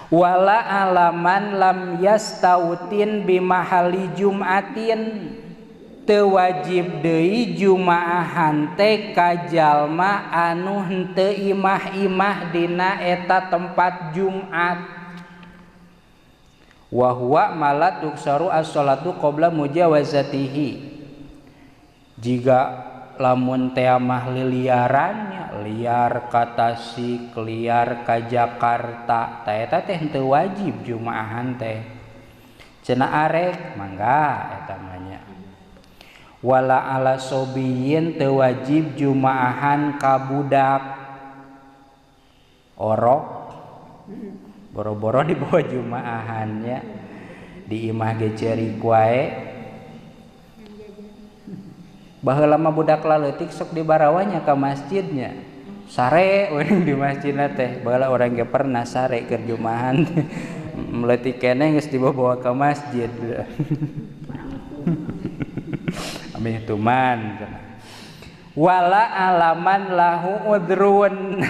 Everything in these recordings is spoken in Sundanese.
Wala alaman lam yastautin bimahali Jumatin teu wajib deui jumaahan teh ka jalma anu henteu imah-imah dina eta tempat Jumat. Wa huwa mala tuksaru as-salatu qabla mujawazatihi. Jika lamun teh mah liliarannya liar ka Tasik, liar ka Jakarta, ta eta teh henteu wajib jumaahan teh. Cenah arek mangga eta mah nya. Wala ala sobiyin teu wajib jumaahan ka budak orok boro-boro dibawa jumaahannya di imah ge ceurik wae. Baheula mah budak laleutik sok dibarawanya ka masjidnya sare we di masjidna teh. Baheula urang ge pernah sare keur jumaahan leutik keneh geus dibawa ka masjid. Amih tuman. Wala alaman lahu udrun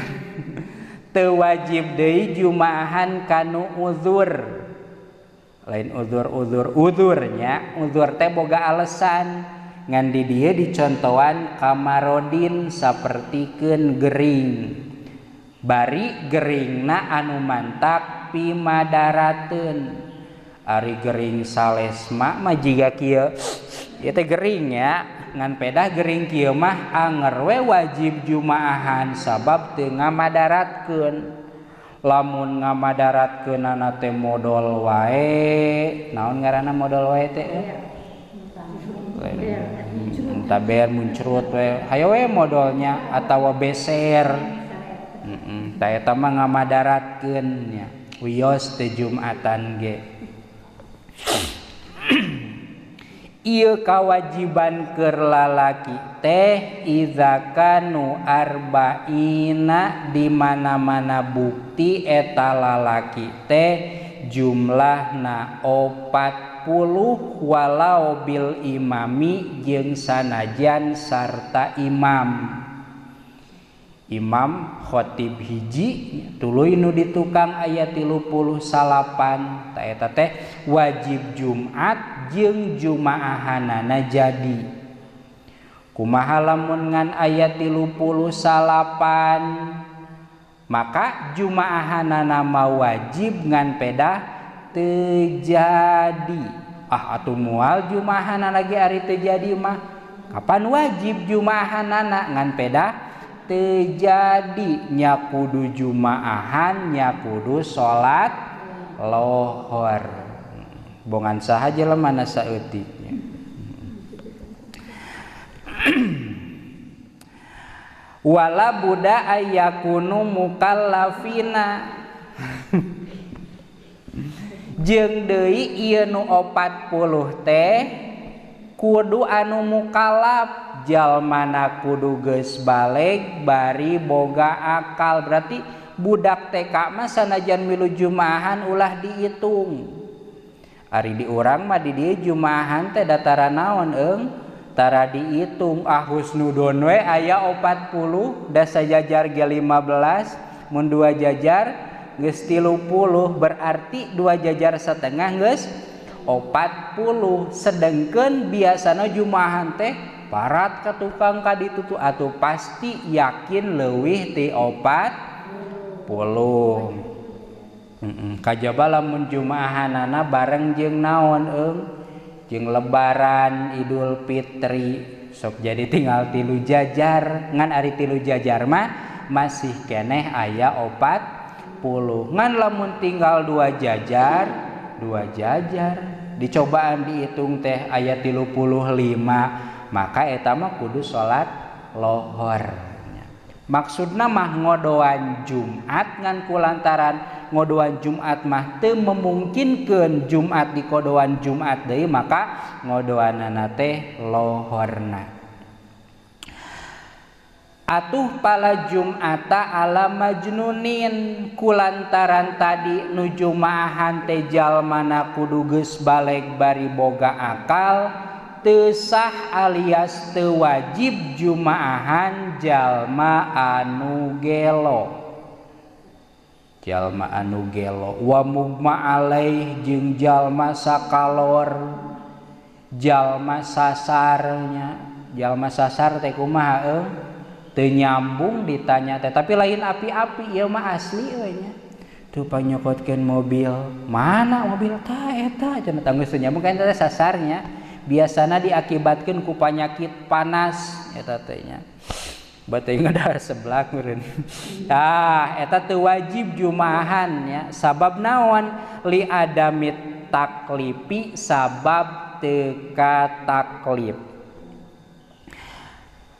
teu wajib deui jumaahan kanu uzur. Lain uzur-uzur uzurnya, uzur teh boga alasan. Ngan di dieu dicontohan kamarodin sapertikeun gering. Bari geringna anu mantak pimadarateun. Ari gering salesma mah jiga kieu. Ieu teh gering ya, ngan pedah gering kieu mah anger we wajib jumaahan sabab teu ngamadaratkeun. Lamun ngamadaratkeunana teh modol wae, naon ngaranna modol wae teh? Taber muncrut we, hayo we modolnya atawa beser. Tah eta mah ngamadaratkeun nya. Wios teh Jumatan ge. Ieu kawajiban keur lalaki teh iza kanu arba'ina di mana-mana bukti eta lalaki teh jumlahna 40 walau bil imami jeung sanajan sarta imam. Imam khotib hiji tuluy nu di tukang aya 39 ta eta teh wajib Jumat jeung jumaahanana jadi. Kumaha lamun ngan aya 38 maka jumaahanana mah wajib ngan pedah teu jadi. Ah atuh moal jumaahanana ge ari teu jadi mah kapan wajib jumaahanana ngan pedah terjadi nya kudu jumaahan nya kudu salat lohor. Bongan saha jelema na saeutiknya. Wala buda ayakunu mukallafina. Jeung deui ieu nu 40 teh kudu anu mukallaf, jalmana kudu geus baleg bari boga akal. Berarti budak TK mah sanajan milu jumaahan ulah dihitung. Ari di urang mah di dieu jumaahan teh datara naon eung tara dihitung. Ah husnudon we aya 40 da sajajar ge 15 mun dua jajar geus 30 berarti dua jajar setengah geus 40. Sedengkeun biasana jumaahan teh parat ka tukang ka ditu tuh atuh pasti yakin leuwih ti 40. Kajaba lamun jumaahanana bareng jeung naon eung jeung lebaran Idul Fitri sok jadi tinggal 3 jajar. Ngan ari 3 jajar mah masih keneh aya 40. Ngan lamun tinggal 2 jajar, 2 jajar dicobaan dihitung teh aya 35 maka eta mah kudu salat lohor. Maksudna mah ngodoan Jumat ngan kulantaran ngodoan Jumat mah teu memungkinkeun Jumat dikodoan Jumat deui maka ngodoanana teh lohorna. Atuh pala Jumata ala majnunin kulantaran tadi nu jumaahan teh jalmana kudu geus baleg bari boga akal teu sah alias teu wajib jumaahan jalma anu gelo. Jalma anu gelo wa mugma alaih jeung jalma sakalor jalma sasarnya jalma sasar teh kumaha eung teu nyambung ditanya teh tapi lain api-api ieu mah asli we nya tuh panyokotkeun mobil mana mobil tah eta cenah tanggeus teu nyambung kan teh sasarnya biasana diakibatkeun ku panyakit panas eta teh nya bae ngadahar seblak meureun. Tah eta teu wajib jumaahan nya sabab naon li adamit taklifi sabab teu kataklif.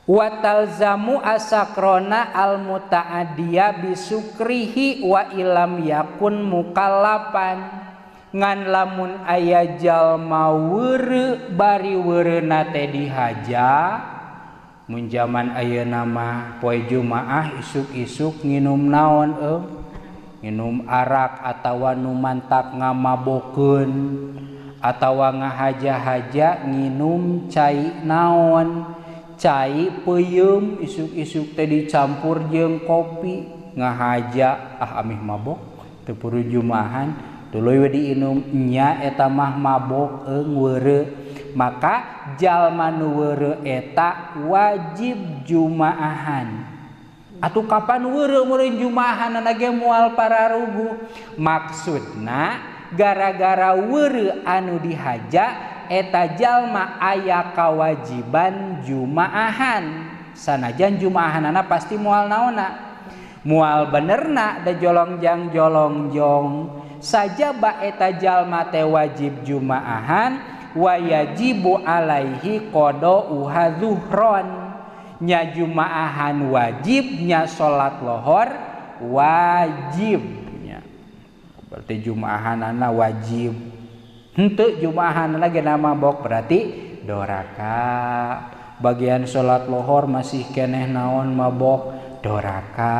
Wa talzamu asakrona al mutaaddiya bisukrihi wa ilam yakun mukallafan ngan lamun aya jalma weureu bari weureuna teh dihaja. Mun jaman ayeuna mah poe Jumaah isuk-isuk nginum naon eung nginum arak atawa nu mantak ngamabokeun atawa ngahaja-haja nginum cai naon cai peuyeum isuk-isuk teh dicampur jeung kopi ngahaja ah amih mabok teu puru Jumaahan tuluy we diinum nya eta mah mabok eung weureu. Maka jalma nu weureu eta wajib jumaahan. Atuh kapan weureu meureun jumaahanna ge moal pararuguh. Maksudna gara-gara weureu anu dihaja eta jalma aya kawajiban jumaahan. Sanajan jumaahanana pasti moal naonna. Moal benerna da jolongjang jolongjong. Sajaba eta jalma teh wajib jumaahan wajibu alaihi qada'uha zuhron nya jumaahan wajib nya salat lohor wajib nya berarti jumaahanana wajib henteu jumaahanana ge mabok berarti doraka bagian salat lohor masih keneh naon mabok doraka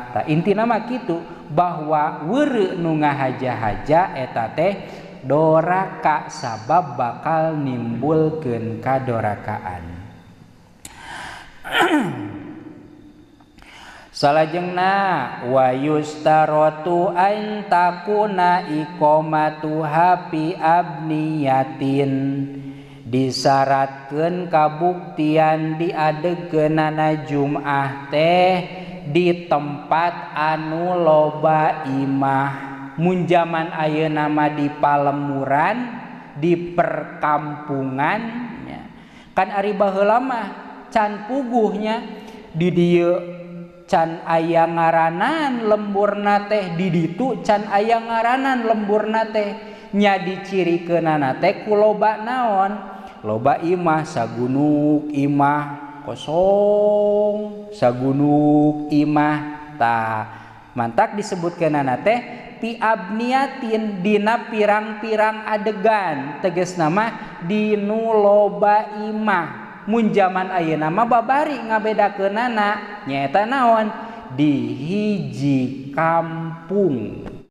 tah intina mah kitu bahwa weureu nu ngahaja-haja eta teh doraka sabab bakal nimbulkeun kadorakaan. Salajengna wa yustaratu an takuna iqamatuha fi abniyatin disyaratkeun kabuktian diadegkeunana Jumaah teh di tempat anu loba imah. Mun jaman ayeuna mah di palemuran, di perkampungan nya. Kan ari baheula mah can puguhnya di dieu can aya ngaranan lemburna teh di ditu can aya ngaranan lemburna teh nya dicirikeunana teh ku loba naon? Loba imah sagunuk imah kosong, sagunuk imah tah mantak disebutkeunana teh pi abniatin dina pirang-pirang adegan tegasna mah dinu loba imah. Mun jaman ayeuna mah babari ngabedakeunana nyaeta naon di hiji kampung.